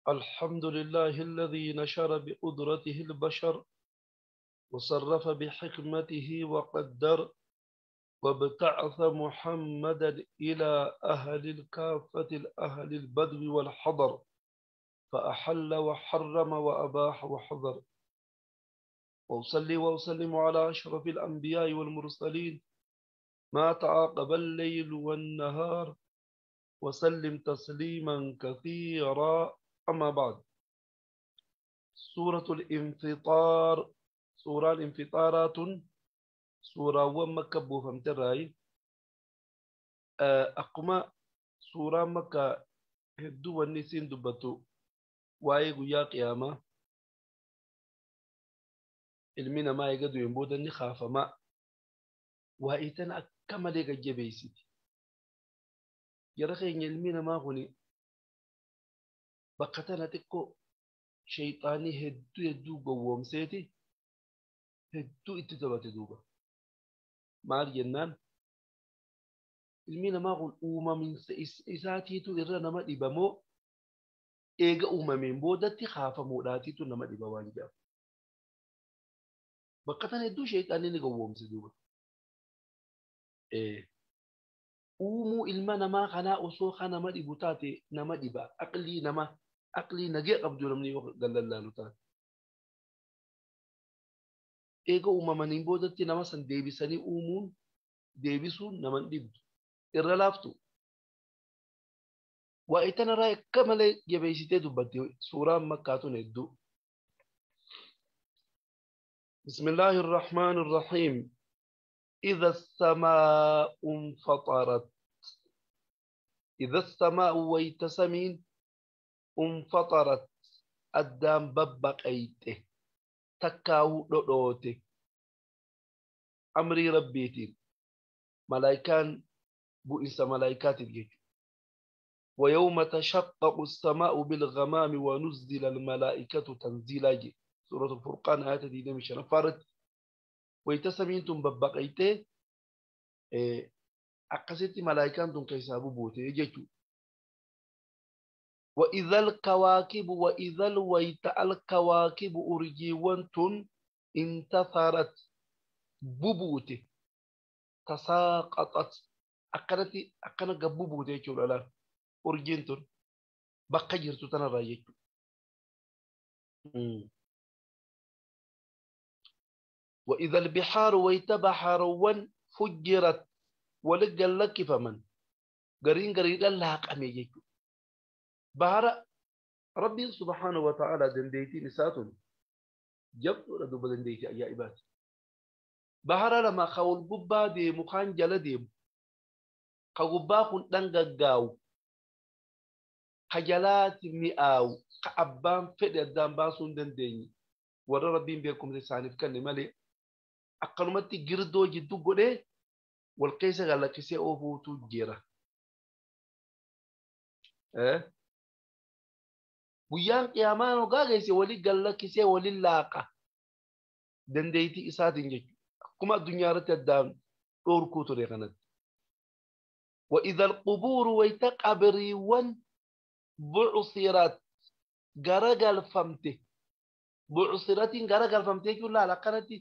الحمد لله الذي نشر بقدرته البشر وصرف بحكمته وقدر وابتعث محمدا إلى أهل الكافة الأهل البدو والحضر فأحل وحرم وأباح وحضر. وأصلي وأسلم على أشرف الأنبياء والمرسلين ما تعاقب الليل والنهار وسلم تسليما كثيرا. أما بعد، سورة الانفطار، سورة الانفطارات، سورة ومكة بوفمت الرأي. أقوم سورة مكة هدو والنسين دبتو واي قيا قيامة المنا ما يقدو ينبود النخاف ما وإيتن أكمل يجبيسي يرخي المنا ما غني بقتنا تكو شيطاني هدو يدو قوم سيتي هدو اتتبات دوبا مال جنان المنا ما غن أوما من إساتيتو إرنا ما إبامو إيغا أوما من بودتي خافة مولاتيتو نما إبوان جاب بقتنا هدو شيطاني نقوم سيدوبا إيه uumuu ilma namaa kanaa osoo kan nama dhibu taate nama dhiba aqlii nama aqlii nagee qabdu namni yoo gallallaalu taate. Eega uumamaniin boodatti nama san deebisanii uumuun deebisuun nama dhibdu irra laaftu. Waa'ee tanarraa akka malee jabeessitee dubbatte suuraan makkaatun hedduu. Bismillaahi irrahmaani irrahiim. إذا السماء انفطرت، إذا السماء ويتسمين انفطرت أدام ببقيته تكاو دوته أمري ربيتي ملايكان بؤس ملايكات الجيش. ويوم تشقق السماء بالغمام ونزل الملائكة تنزيلا، سورة الفرقان آية 25 فارت. ويتسمين تم ببقيته أقصيتي ملايكان تم كيسابو بوته جيتو. وإذا الكواكب وإذا الويت الكواكب أرجيوان انتثرت ببوته تساقطت أقنتي أقنا قبوبوته جيتو لا أرجينتون بقى جرتو تنرايتو. وإذا البحار ويتبحرون فجرت ولقى لك فمن قرين قرين الله قمي بحر ربي سبحانه وتعالى دنديتي نساتون جبت ردو بدنديتي أيا إبات بحر لما خول قبا دي مخان جلديم قبا خن دنقاو خجلات مئاو قعبان فئ الدام باسون دنديني ورى ربي بيكم لساني فكني مالي akkanumatti girdoo jidduu godhee wal keessa galakkisee oofuutu jira. Guyyaan qiyaamaan hoggaa geesse walii galakkisee walii laaqa dandeettii isaatiin jechuudha. Akkuma addunyaa irratti addaan dhoorkuu ture kanatti. وإذا القبور ويتقبريون بعثرت garagalfamte بعثرت garagalfamte jechuun laala akkanatti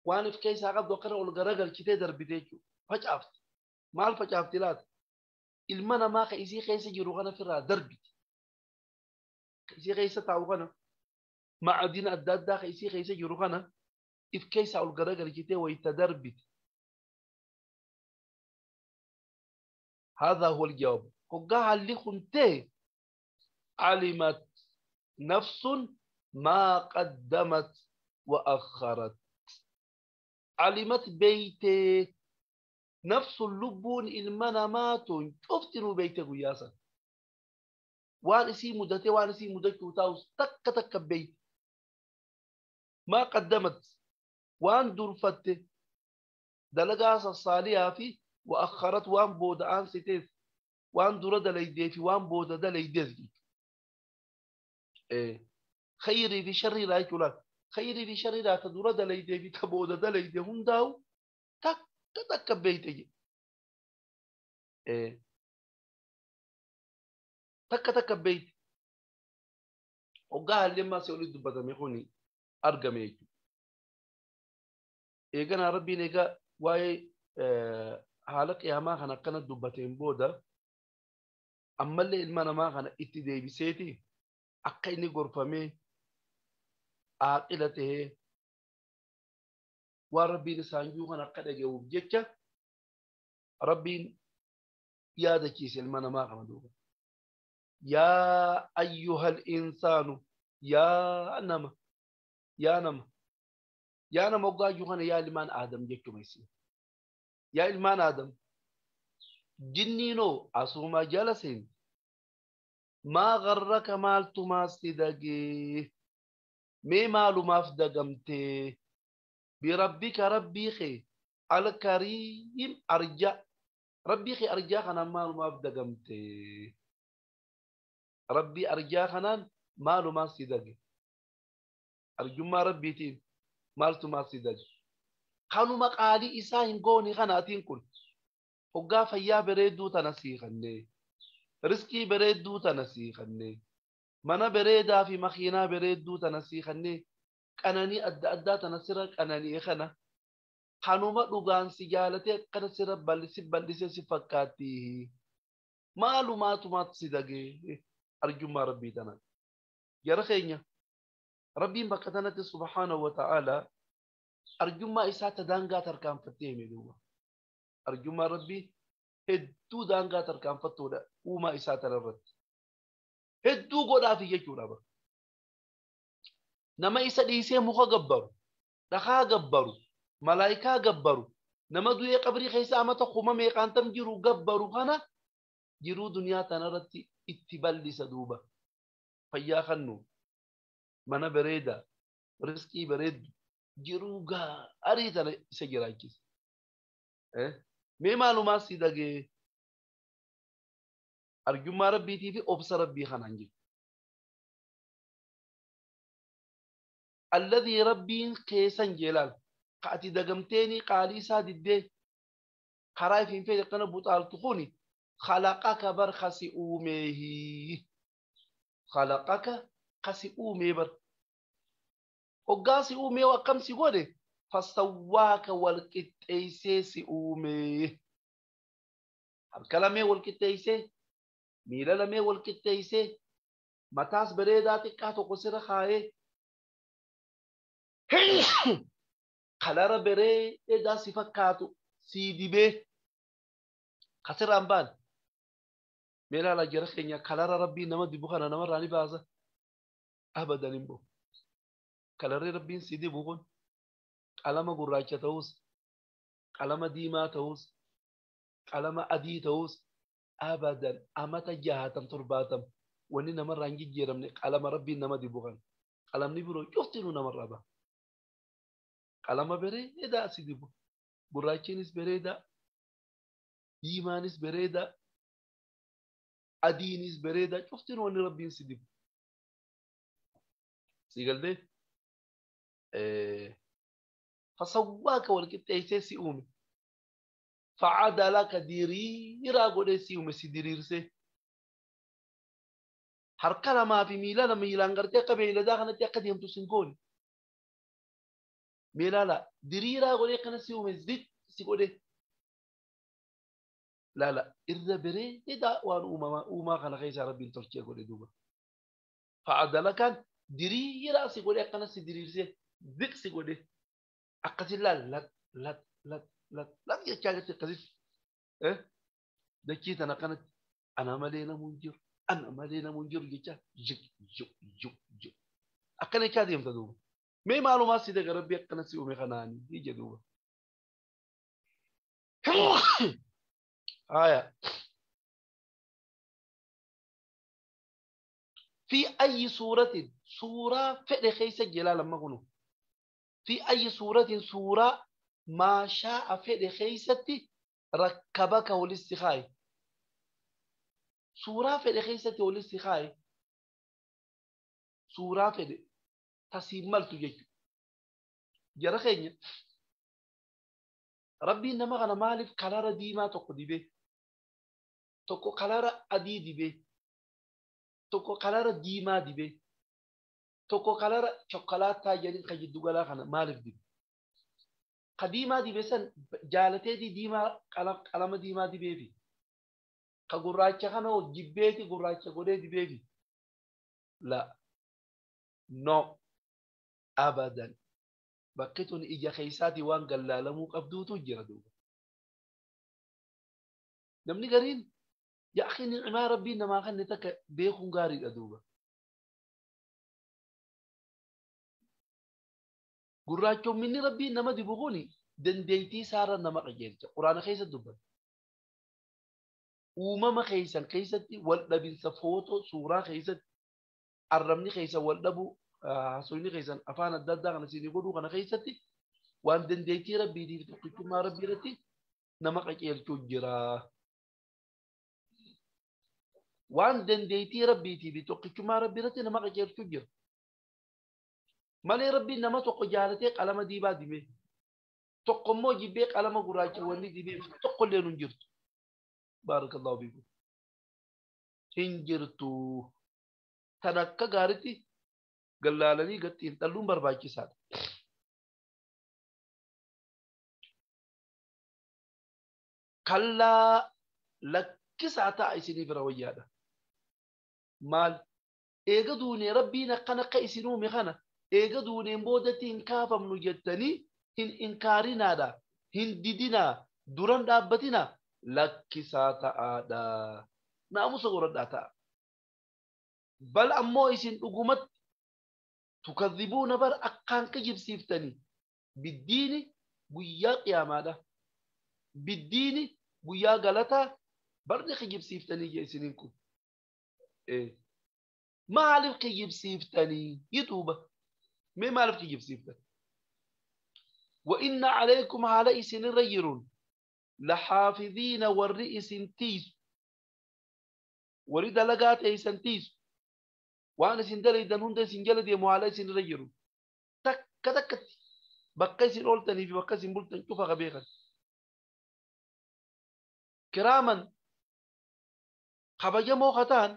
waan if keessaa qabdu akkana ol garagalchitee darbite jechuudha. Facaafti. Maal facaafti laata? Ilma namaa ka isii keessa jiru kana ofirraa darbite. Ka isii keessa taa'u kana macadina adda addaa ka isii keessa jiru kana if keessaa ol garagalchitee wayita darbite. هذا هو الجواب. هقا اللي خنتي علمت نفس ما قدمت وأخرت. علمت بيتي نفس اللبون المنامات شفتنو بيتي قياسا وان اسي مدتي وان اسي مدتي وتاوس تك تك بيت ما قدمت وان درفت دلقاس الصالحة في وأخرت وان بود آن ستيس وان درد ليدي في وان بود دليدي إيه خيري في شري لا يقول خيري في شري لا تدور دليدي في تبود دليدي هم داو تك تك بيتي إيه تك تك بيت Hoggaa haalli ammaa si olitti dubbatame kuni argame jechuudha. Eeganaa Rabbiin egaa waa'ee haala qiyaamaa kana akkana dubbateen booda ammallee ilma namaa kana itti deebiseeti akka inni gorfamee aaqila tahee waan Rabbiin isaan jiru kana akka dhaga'uuf jecha Rabbiin yaadachiise ilma namaa kana duuba. Yaa ayyuhal insaanu yaa nama yaa nama yaa nama hoggaa jiru kana yaa ilmaan Aadam jechuma isin. Yaa ilmaan Aadam jinniinoo asuma jala seenti. Maa garraka maaltumaas si dagee mee maalumaaf dagamtee birabbika rabbii kee alkariim arja rabbii kee arjaa kanaan maalumaaf dagamtee rabbii arjaa kanaan maalumaas si dage arjummaa rabbiitiin maaltumaas si dage kanuma qaalii isaa hin goone kanaatiin kun hoggaa fayyaa bareedduu tana sii kennee riskii bareedduu tana sii kennee mana bareedaa fi makiinaa bareedduu tana sii kennee qananii adda addaa tana sira qananii kana kanuma dhugaan si jaalatee akkana sira bal'isi bal'isee si fakkaatti maalumaatumaatu si dagee arjummaa rabbii tana jara keenya Rabbiin bakka tanatti subhaanahu wa ta'aalaa arjummaa isaa ta daangaa tarkaanfattee hime duuba. Arjummaa rabbii hedduu daangaa tarkaanfattuudha uumaa isaa tanarratti. Hedduu godhaafi jechuudha bara. Nama isa dhiisee muka gabbaru, dhakaa gabbaru, malaayikaa gabbaru, nama du'ee qabrii keessa amata kuma meeqaantam jiru gabbaru kana jiruu duniyaa tanarratti itti bal'isa duuba. Fayyaa kennu, mana bareedaa, riskii bareeddu, jiruu gaarii tana isa jiraachisa. Mee maalumaa si dagee arjummaa rabbiitii fi obsa rabbii kanaan jiru. Alladhii rabbiin keessan jeelaal ka ati dagamteenii qaalii isaa diddee karaa ifiin fedhe akkana buxaaltu kuni khalaqaka bar kasi uumeehi khalaqaka kasi uumee bar hoggaa si uumee akkam si godhe fasawwaaka wal qixxeessee si uumee harka lamee wal qixxeessee miila lamee wal qixxeessee mataas bareedaa xiqqaa tokko sirra kaayee kalara bareedaa si fakkaatu sii dibee kasirraan baane mee ilaalaa jara keenya kalara rabbii nama dibu kana namarraa ni baasa abadan hin bahu. Kalarri rabbiin si dibu kun qalama gurraacha ta'us qalama diimaa ta'us qalama adii ta'us abadan amata 60 70 wanni namarraa hin jijjiiramne qalama rabbiin nama dibu kana qalamni biroo cuftinuu namarraa baha. Qalama bareedaa si dibu gurraachiinis bareedaa diimaanis bareedaa adiinis bareedaa cuftinuu wanni rabbiin si dibu. Si galtee fasawwaaka wal qixxeessee si uume facadalaka diriiraa godhee si uume si diriirsee harka lamaa fi miila lama miilaan gartee akka beeyladaa kanatti akka deemtu sin goone mee laala diriiraa godhee akkana si uume zik si godhee laala irra bareedaa waan uumaa kana keessaa rabbiin tolchee godhe duuba facadalakaan diriiraa si godhee akkana si diriirsee zik si godhee akkasin laal lat lat lat lat lat jechaa jirti akkasitti dachii tana akkanatti ana malee namuu hin jiru ana malee namuu hin jiru jechaa juk juk juk juk akkana jechaa deemta duuba. Mee maalumaa si daga rabbii akkana si uume kanaanii ija duuba. Haya. في أي سورة سورة فئة خيسة جلال لما كنوا في أي سورة سورة ما شاء فئة خيستي ركبك والاستخاي سورة فئة خيستي والاستخاي سورة فئة تسيمال تجيك جرخين ربي إنما غنا مالف كلارة ديما تقو دي تقو كلارة أدي دي بي tokko kalara diimaa dibee Tokko kalara chokkolaataa jedhin ka jiddu galaa kana maaliif dibe? Ka diimaa dibe san jaalateeti diimaa qalama diimaa dibeefi. Ka gurraacha kana hoo jibbeeti gurraacha godhee dibeefi. La. No. Abadan. Bakki tun ija keessaatii waan gallaalamuu qabduutu jira duuba. Namni gariin yaa akhi ni'imaa rabbiin namaa kanne takka beekuun gaariidha duuba. Gurraachomminni rabbiin nama dibu kuni dandeettii isaarra nama qajeelcha. Quraana keessa dubbata. Uumama keessan keessatti wal dhabinsa footoo suuraa keessatti arrabni keessan wal dhabuu haasofni keessan afaan adda addaa kana isinii godhuu kana keessatti waan dandeettii rabbiitiif tokkichummaa rabbii irratti nama qajeelchuu jira. Waan dandeettii rabbiitiif tokkichummaa rabbii irratti nama qajeelchuu jira. Malee rabbiin nama tokko jaalatee qalama diimaa dibee tokko immoo jibbee qalama gurraacha wanni dibee tokko illee hin jirtu. Baarakallahu fiikum. Hin jirtu. Tan akka gaariitti gallaalanii gadi xiinxalluun barbaachisaadha. Kallaa lakkisaa ta'a isinii bira wayyaadha. Maal eega duunee rabbiin akkana akka isin uume kana eega duuneen boodatti hin kaafamnu jettanii hin inkaarinaadha, hin didinaa, duran dhaabbatinaa lakkisaa ta'aadha. Naamusa godhadhaa ta'a. Bal ammoo isin dhugumatti tukadhibuuna bar akkaan kijibsiiftanii biddiini guyyaa qiyaamaadha. Biddiini guyyaa galataa barni kijibsiiftanii jee isiniin kun. Maaliif kijibsiiftanii yiduuba? Mee maaliif kijibsiiftan? Wa inna alaykum haala isinirra jiruun laxaafidiina warri isin tiisu warri dalagaa teeysan tiisu waan isin dalaydan hunda isin jala deemu haala isinirra jiru takka takkatti bakka isin ooltanii fi bakka isin bultan cufa qabeekan. Kiraaman kabajamoo kataan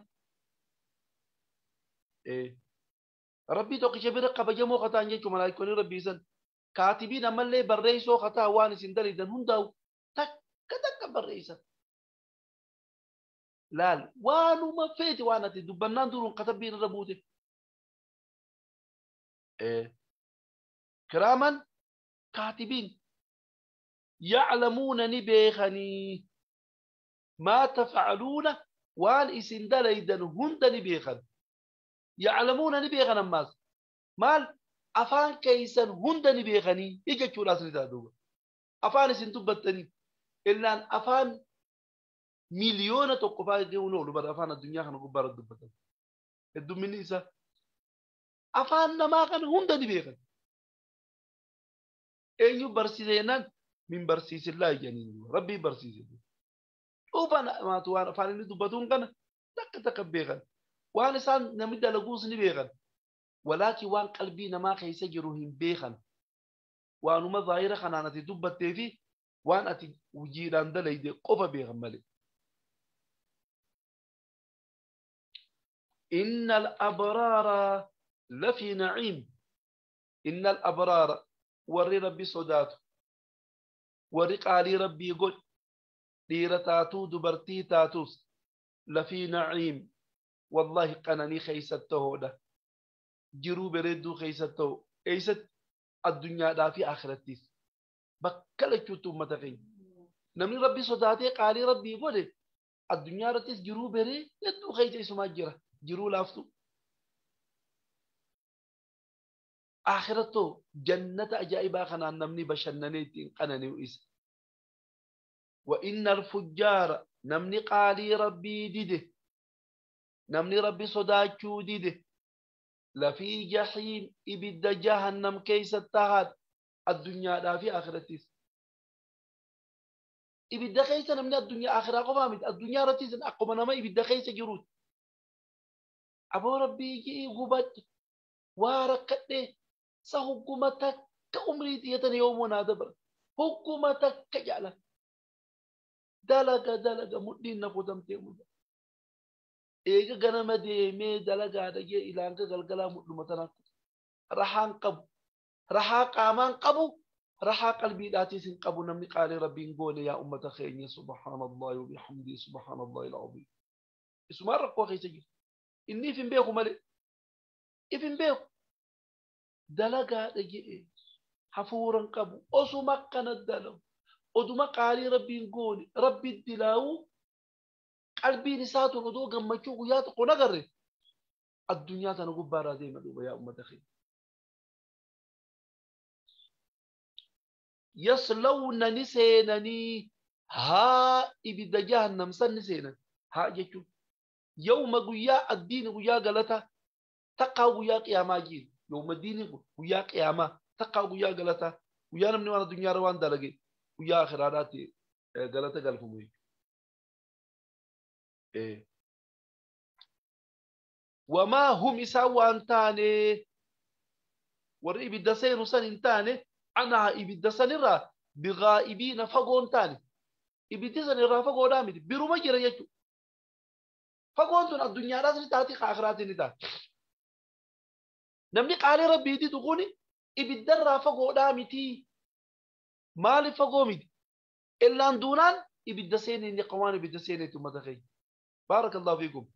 rabbii tokkicha bira kabajamoo kataan jechuun malaayikoonni rabbii san kaatibiin ammallee barreessoo kataa waan isin dalaydan hundaa'u takka takka barreessan. Laal waanuma feeti waan ati dubbannaan duruun katabbiin irra buute. Kiraaman kaatibiin yaclamuuna ni beekanii maa tafcaluuna waan isin dalaydan hunda ni beekan. Yaclamuuna ni beekan ammaas maal afaan keeysan hunda ni beekanii jechuudhaas ni ta'a duuba. Afaan isin dubbattanii illaan afaan miliyoona tokko fa'aa deemuun oolu bara afaan addunyaa kana gubbaarra dubbatan. Heddumminni isaa afaan namaa kana hunda ni beekan. Eenyu barsiise jennaan min barsiisillaa jedhaniin rabbii barsiise. Dhuunfaa namaatu waan afaan inni dubbatuun kana takka takka beekan. Waan isaan namni dalaguus ni beekan. Walaakin waan qalbii namaa keessa jiru hin beekan. Waanuma zaahira kanaan ati dubbattee fi waan ati hojiidhaan dalayde qofa beekan malee. إن الأبرار لفي نعيم. إن الأبرار وري ربي صداته وري قالي ربي يقول ديرتاتو دبرتي تاتوس لفي نعيم. والله قناني خيسته ده جرو بريدو خيسته ايست الدنيا دا في آخرتيس بكلتو متقين نمني ربي صداته قالي ربي يقول الدنيا رتيس جرو بري يدو خيسه ما جرى jiruu laaftu akhiratoo jannata ajaa'ibaa kanaan namni bashannanee ittiin qanani'u isa. Wa inna alfujjaara namni qaalii rabbii dide namni rabbi sodaachuu dide lafii jahiim ibidda jahannam keessa tahaadha addunyaadhaa fi akhirattis. Ibidda keessa namni addunyaa akhiraa qofaa miti addunyaa irrattis akkuma nama ibidda keessa jiruuti. Aboo rabbii ji'i gubadhe waa rakkadhe sa hogguma takka umrii xiyyatan yoomuu naa dabara hogguma takka jaalan dalaga dalaga mudhiin na kutamtee muda Eega ganama deemee dalagaa dhagee ilaanga galgalaa mudhuma tana rahaan qabu. Rahaa qaamaan qabu. Rahaa qalbiidhaatis hin qabu namni qaalii rabbiin goone yaa ummata keenya subhaanallahi wa bihamdii subhaanallahi al-aziim. Isumaan rakkoo keessa jira. Inni if hin beeku malee. If hin beeku. Dalagaa dhagee hafuuran qabu osuma akkana dalagu. Oduma qaalii rabbiin goone rabbi dilaa'uu qalbiin isaa tun odoo gammachuu guyyaa tokko nagarre addunyaa tana gubbaarraa deema duuba yaa ummata keenya. Yaslawna ni seenanii haa ibidda jahannam san ni seenan haa jechuun yawma guyyaa addiini guyyaa galata takkaa guyyaa qiyaamaa jiru yawma diini guyyaa qiyaamaa takkaa guyyaa galata guyyaa namni waan addunyaarra waan dalage guyyaa akhiraadhaatti galata galfamu jechuudha. Wamaa hum isaan waan taane warri ibidda seenu san hin taane anaa ibidda sanirraa bighaa'ibiina fagoon taane ibiddi sanirraa fagoodhaa miti biruma jira jechuudha. Fagoon tun addunyaadhaas ni taati akhiraatiin ni taati. Namni qaalii rabbiititu kuni ibiddarraa fagoodhaa miti. Maaliif fagoo miti? Illaan duunaan ibidda seenee inni qawaan ibidda seeneetu uummata keenya. Baarakallahu fiikum.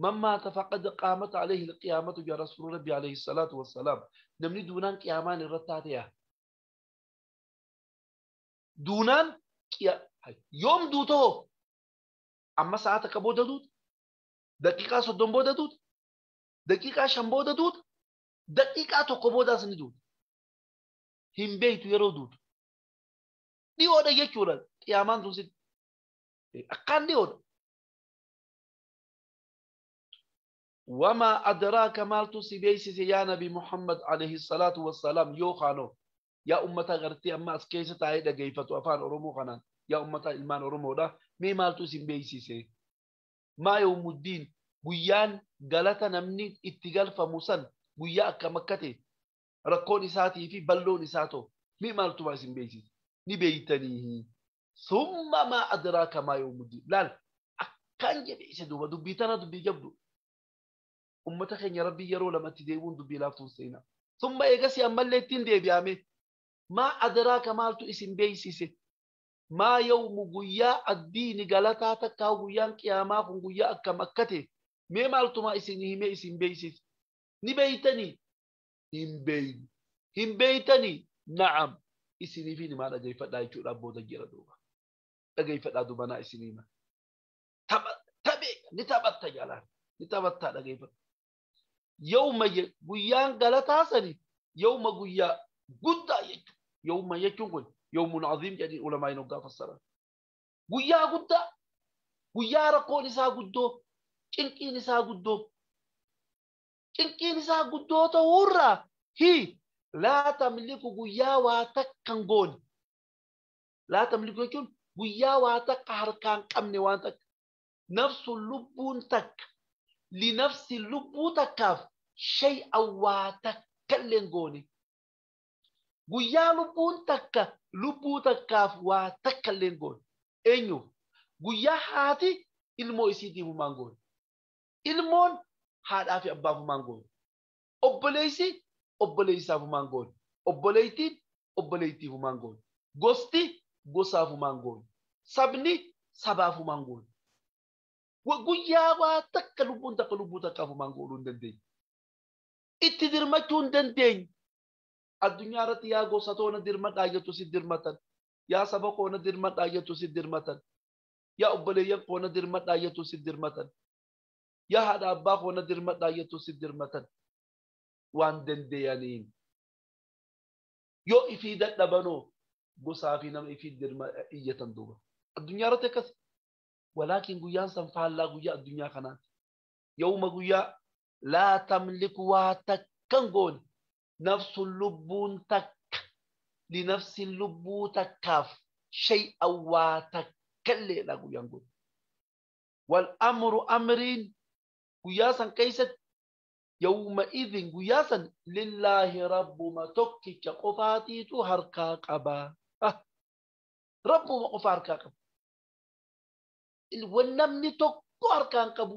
من مات فقد قامت عليه القيامة يا رسول ربي عليه الصلاة والسلام. نمني دونان قيامان الرتاتيا. دونان يوم دوتو أما ساعتك بودا دوت دقيقة صدوم بودا دوت دقيقة شن بودا دوت دقيقة توكو بودا سن دوت هم بيتو يرو دوت دي ودا يجورا قيامان دوسي أقان دي ودا وما أدراك مالتو سبيسي يا نبي محمد عليه الصلاة والسلام يوخانو يا أمتا غرتي أما أسكيسة تايدا جيفتو أفان أرمو خنان يا أمتا إلمان أرمو دا مي مالتو سبيسي سي ما يوم الدين guyyaan galata namni itti galfamu san guyyaa akka makkate rakkoon isaatii fi balloon isaa ta'u mi maaltu maa isin beeksise ni beeytanii summa maa adraaka maa yawmuddiin laal akkaan jedhe isa duuba dubbii tana dubbii jabdu ummata keenya rabbii yeroo lamatti deebi'uun dubbii laaftuun seenaa summa eegasii ammallee ittiin deebi'ame maa adraaka maaltu isin beeksise maa yawmu guyyaa addiini galataa takkaa guyyaan qiyaamaa kun guyyaa akkam akka ta'e mee maaltumaa isin himee isin beeksise ni beeytanii hin beeynu hin beeytanii na'am isiniif himaa dhageeffadhaa jechuudha abboota jira duuba dhageeffadhaa dubanaa isin hima taphee ni taphatta jalaan ni taphattaa dhageeffadha yawma guyyaan galataa sani yawma guyyaa guddaa jechuudha yawma jechuun kun yawmun aziim jedhanii ulamaa hin hoggaa fassaran guyyaa guddaa guyyaa rakkoon isaa guddoo cinqiin isaa guddoo cinqiin isaa guddoo ta'uurraa hi laa tamliku guyyaa waa takka hin goone laa tamliku jechuun guyyaa waa takka harkaan qabne waan takka nafsu lubbuun takka linafsi lubbuu takkaaf shay'an waa takka illee hin goone guyyaa lubbuun takka lubbuu takkaaf waa takka illee hin goone eenyuuf guyyaa haati ilmoo isiitiif humaan goone ilmoon haadhaa fi abbaaf humaan goone obboleessi obboleessaaf humaan goone obboleettiin obboleettiif humaan goone gosti gosaaf humaan goone sabni sabaaf humaan goone guyyaa waa takka lubbuun takka lubbuu takkaaf humaan goonuu hin dandeenye itti dirmachuu hin dandeenye addunyaa irratti yaa gosa toona dirmadhaa jettu si dirmatan yaa saba koona dirmadhaa jettu si dirmatan yaa obboleeyyan koona dirmadhaa jettu si dirmatan yaa haadha abbaa koona dirmadhaa jettu si dirmatan waan danda'aniin yoo ifii dadhabanoo gosaa fi nama ifii dirma iyyatan duuba addunyaa irratti akkas walaakin guyyaan san faallaa guyyaa addunyaa kanaati yawma guyyaa laa tamliku waa takkan goone nafsu lubbuun takka linafsi lubbuu takkaaf shay'an waa takkalleedha guyyaan goone wal amru amriin guyyaa san keessatti yawma idhin guyyaa san lillaahi rabbuma tokkicha qofaatiitu harkaa qabaa rabbuma qofa harkaa qaba namni tokko harkaan qabu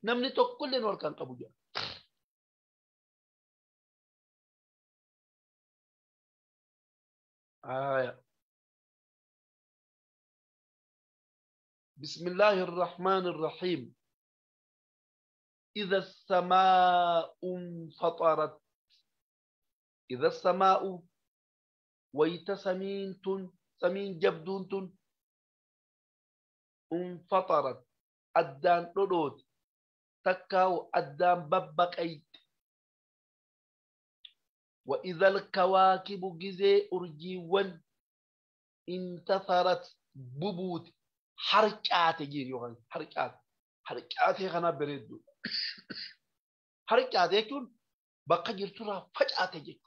Namni tokkollee nu harkaan qabu jedha. آية. بسم الله الرحمن الرحيم. إذا السماء انفطرت. إذا السماء ويتسمين تن سمين جبدون تن انفطرت أدان رودوت تكاو أدان ببقيت. وإذا الكواكب جزي أرجيوان انتثرت ببوت حركات جيريوان حركات حركات خنا بريدو حركات يكون بقى جرتورا فجأة جيك.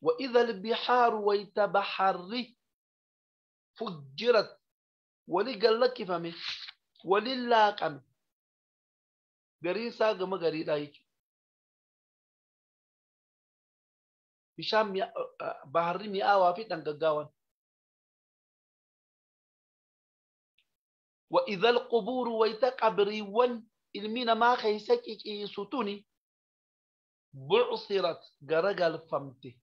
وإذا البحار ويتبحر فجرت ولقال لك فمي وللاقم غريسا غما غريدا يك bishaan baharri mi'aawaa fi dhangaggaawwan. وإذا القبور ويتقبريون ilmi namaa keessa ciciisu tuni bu'sirat garagalfamte.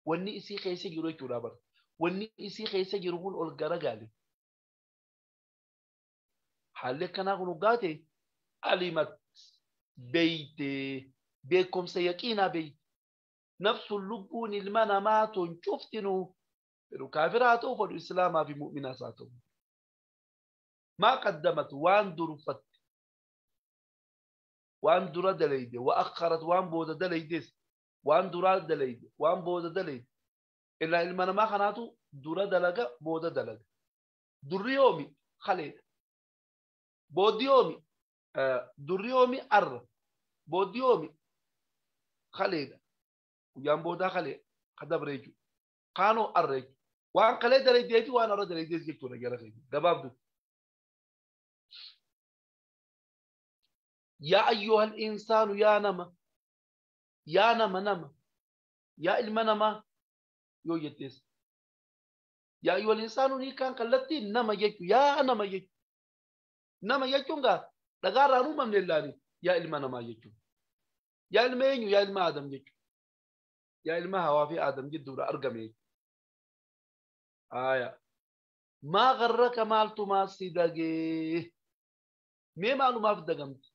Wanni isii keessa jiru jechuudha bara. Wanni isii keessa jiru kun ol garagale. Haalli akkanaa kun hoggaate alimat beeyte beekumsa yaqiinaa beeyte. نفس اللبون المنامات شفتنو كافرات فدو إسلاما في مؤمنة ساتو ما قدمت وان درفت وان درا دليد وأخرت وان بودا دليدس وان درا دليد وان بودا دليد إلا المنما خناتو درا دلقا بودا دلقا دريومي خليد بوديومي دريومي أر بوديومي خليد ويان بودا خلي قدب ريجو قانو الريجو وان قلي دريديتي وان أرى دريديتي جيكتو رجال خيجو دباب دو. يا أيها الإنسان يا نما يا نما نما يا إلما نما يو يتس يا أيها الإنسان ني كان قلتي نما جيكو يا نما جيكو نما جيكو نغا لغارة روما من الله يا إلما نما جيكو يا إلما ينيو يا إلما آدم جيكو يا إلما هوا في آدم جدورة أرقمي. آية ما غرك مالتو ما سيداقي مي مالو ما فدقمت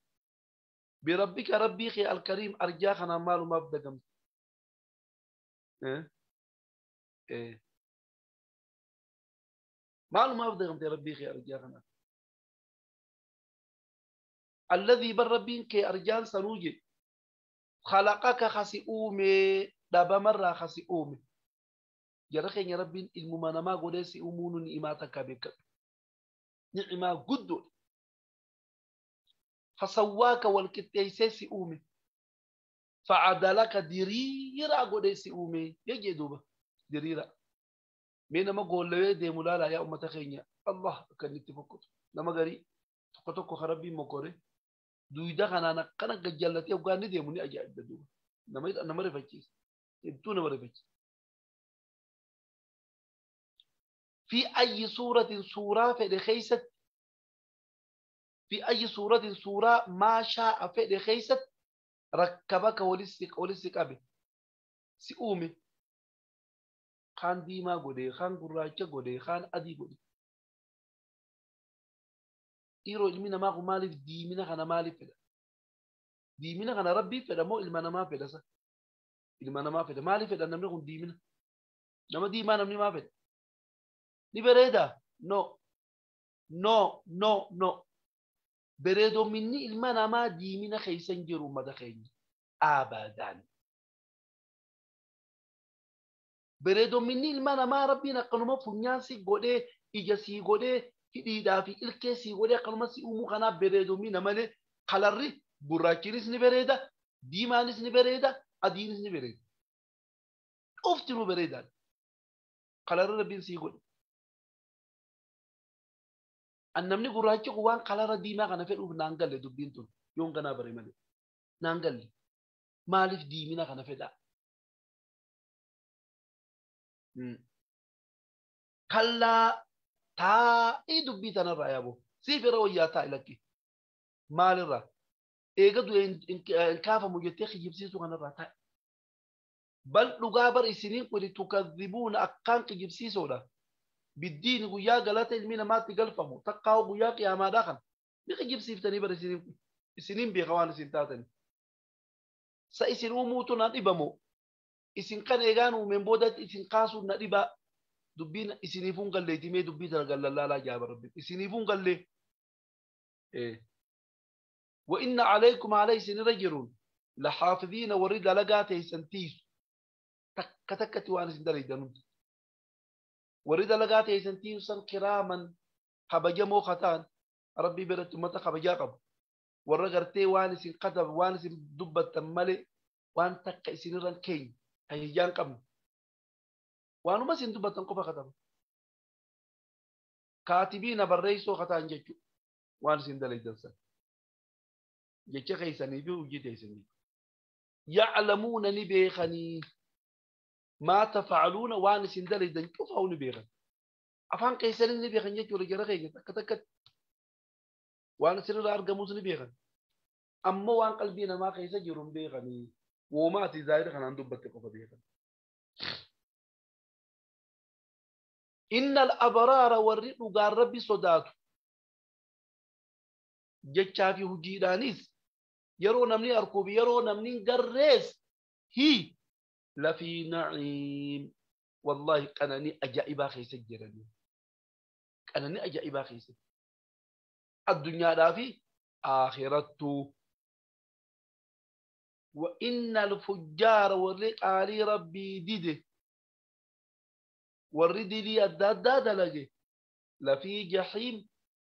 بربك ربي خي الكريم أرجاخنا مالو ما فدقمت. إيه إيه مالو ما فدقمت يا ربي خي أرجاخنا الذي بر كي أرجان سنوجي خلقك خسي أومي دابا مرة خسي أومي جرخين يا ربي الممانما قدسي أمون نعمتك بك نعمة قدو فسواك والكتيسيسي أومي فعدلك دريرا قدسي أومي يجي دوبا دريرا مين ما قول له دي مولانا يا أمة خينيا الله كان يتفكر لما قري تقطق خربي مكوري دويدا خنا كان جلتي وكان دي مني أجي دوبا نما رفكيس يبتون مرفكيس. في أي صورة صورة فدخيست في أي صورة صورة ما شاء فدخيست ركبك ولسك أبي سيومي خان ديما قدي خان قراجة قدي خان أدي قدي إيرو إلمنا ما هو مالف ديمنا خنا مالف فدا ديمنا خنا ربي فدا مو إلمنا ما فدا سا إلمنا ما فدا مالف فدا نملك ديمنا نما ديما نمني ما فدا ni bereda no no no no beredo minni ilma namaa diimina keessa hin jiru ummata keenya abadan beredo minni ilma namaa rabbiin akkanuma funyaan si godhee ija si godhee hidhiidhaa fi ilkee si godhee akkanuma si uumuu kanaaf beredo mina malee kalarri gurraachinis ni bereeda diimaanis ni bereeda adiinis ni bereeda uftinuu bereedaadha kalarri rabbiin si godhe. Namni gurraachi kun waan kalara diimaa kana fedhuuf naan galle dubbiin tun yoon kanaa bare malee naan galle maaliif diimina kana fedhaa? Kallaa taa'ii dubbii tanarraa yaaboo Siif irra wayyaa taa'i lakki. Maalirraa? Eega du'e hin kaafamu jettee kijibsiisuu kanarraa taa'i. Bal dhugaa bar isiniin kuni tukadhibuuna akkaan kijibsiisoodha. Biddiini guyyaa galata ilmi namaatti galfamu takkaa'u guyyaa qiyaamaadhaa kana. Ni kijibsiiftanii bar isiniin kun. Isiniin beeka waan isin taatani. Sa isin uumuutu na dhibamoo? Isin kan eegaan uumeen boodatti isin kaasuun na dhibaa. Dubbiin isiniifuun galleeti mee dubbii tana gallallaalaa jaaba rabbi. Isiniifuun gallee. Wa inna alaykum ala isinirra jiruun laxaafidiina warri dalagaa teessan tiisu. Takka takkatti waan isin dalaydan hundi. Warri dalagaa teessan tiisu san kiraaman kabajamoo kataan rabbii biratti ummata kabajaa qabu. Warra gartee waan isin katab waan isin dubbattan malee waan takka isinirra hin keenye kan hiyyaan qabne. Waanuma isin dubbattan qofa kataba. Kaatibiina barreessoo kataan jechuudha. Waan isin dalaydan san. Jecha keessanii fi hojii teessanii. Ya'lamuuna ni beekanii. Maa tafa'aluuna waan isin dalaydan cufaa'u ni beekan. Afaan keessanii ni beekan jechuudha jara keenya takka takkatti. Waan isinirraa argamus ni beekan. Ammoo waan qalbii namaa keessa jiru hin beekanii. Woomaa ati zaahira kanaan dubbatte qofa beekan. Innal abraara warri dhugaan rabbi sodaatu jechaa fi hojiidhaanis yeroo namni arguuf yeroo namni hin garrees hi lafii naciim wallaahi qananii ajaa'ibaa keessa jiranii. Qananii ajaa'ibaa keessa. Addunyaadhaa fi aakhirattuu. Wa innal fujjaara warri qaalii rabbii dide warri dilii adda addaa dalage lafii jahiim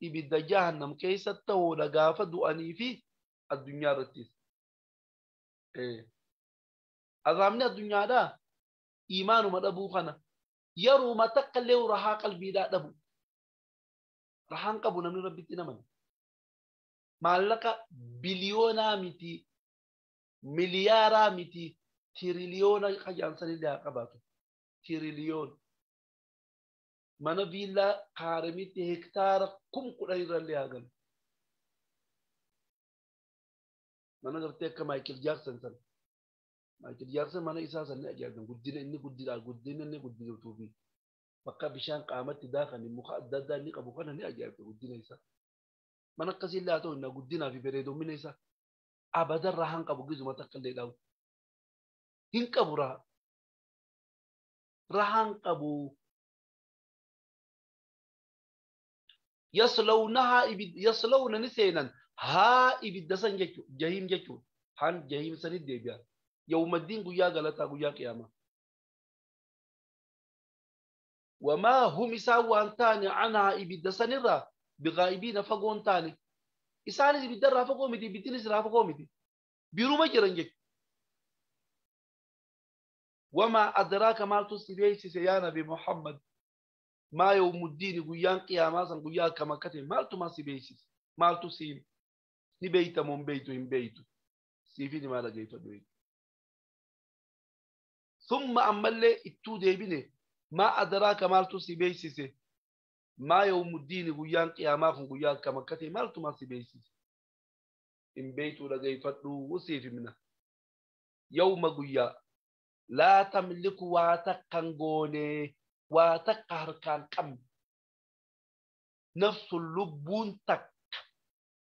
ibidda jahannam keessatti ta'uudha gaafa du'anii fi addunyaa irrattis. Azaabni addunyaadhaa iimaanuma dhabuu kana yeruma takka illee rahaa qalbiidhaa dhabu. Rahaan qabu namni rabbitti namani. Maallaqa biliyoonaa miti, miliyaaraa miti, tiriliyoona qajaansanillee haa qabaatu. Tiriliyoona. Mana viillaa kaaramitti hektaara 10,000 irrallee haa galu. Mana gartee akka Maayikil Jaaksan sana. Maayikil Jaaksan mana isaa sana ni ajaa'iban. Guddina inni guddidha. Guddina inni guddituu fi bakka bishaan qaamatti daakan muka adda addaa inni qabu kana ni ajaa'iba guddina isaa. Mana akkasii illee haa ta'u inni guddinaa fi bareedoomina isaa abadan rahaan qabu gizuma takka illee dhabu. Hin qabu rahaa. Rahaan qabu. Yaslawnahaa ibid yaslawna ni seenan haa ibidda san jechuudha jahiim jechuudha haan jahiim sanit deebi'a yawmaddiin guyyaa galataa guyyaa qiyaamaa. Wamaa hum isaan waan taane anhaa ibidda sanirraa biqaa'ibiina fagoon taane isaanis ibiddarraa fagoo miti ibiddinis irraa fagoo miti biruma jiran jechuudha. Wamaa adraaka maaltu si beeksise yaa Nabi Muhammad maa yawmuddiini guyyaan qiyaamaa san guyyaa akkam akka ta'e maaltu maa si beeksise maaltu si hime ni beeyta moo hin beeytu hin beeytu siifi ni maal dhageeffadhu jechuudha. Summa ammallee ittuu deebine maa adraaka maaltu si beeksise maa yawmuddiini guyyaan qiyaamaa kun guyyaa akkam akka ta'e maaltu maa si beeksise hin beeytuu dhageeffadhu siif himna. Yawma guyyaa laa tamliku waa takkan goonee waa takka harkaan qabne nafsu lubbuun takka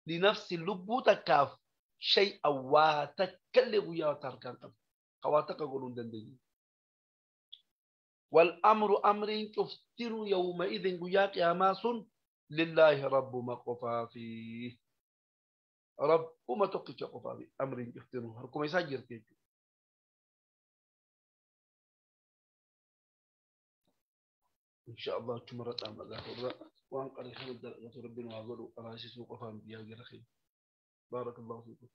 linafsi lubbuu takkaaf shay'a waa takkallee guyyaa waa harkaan qabne ka waa takka godhuu hin dandeenye. Wal amru amriin cuftinuu yawma idin guyyaa qiyaamaa sun lillaahi rabbuma qofaafi. Rabbuma tokkicha qofaafi amriin cuftinuu harkuma isaa jirti jechuudha. إن شاء الله تمرت عن وأن قريحا الدرجة ربنا وعزله قراشي سوق فهم بيها جرخي. بارك الله فيكم.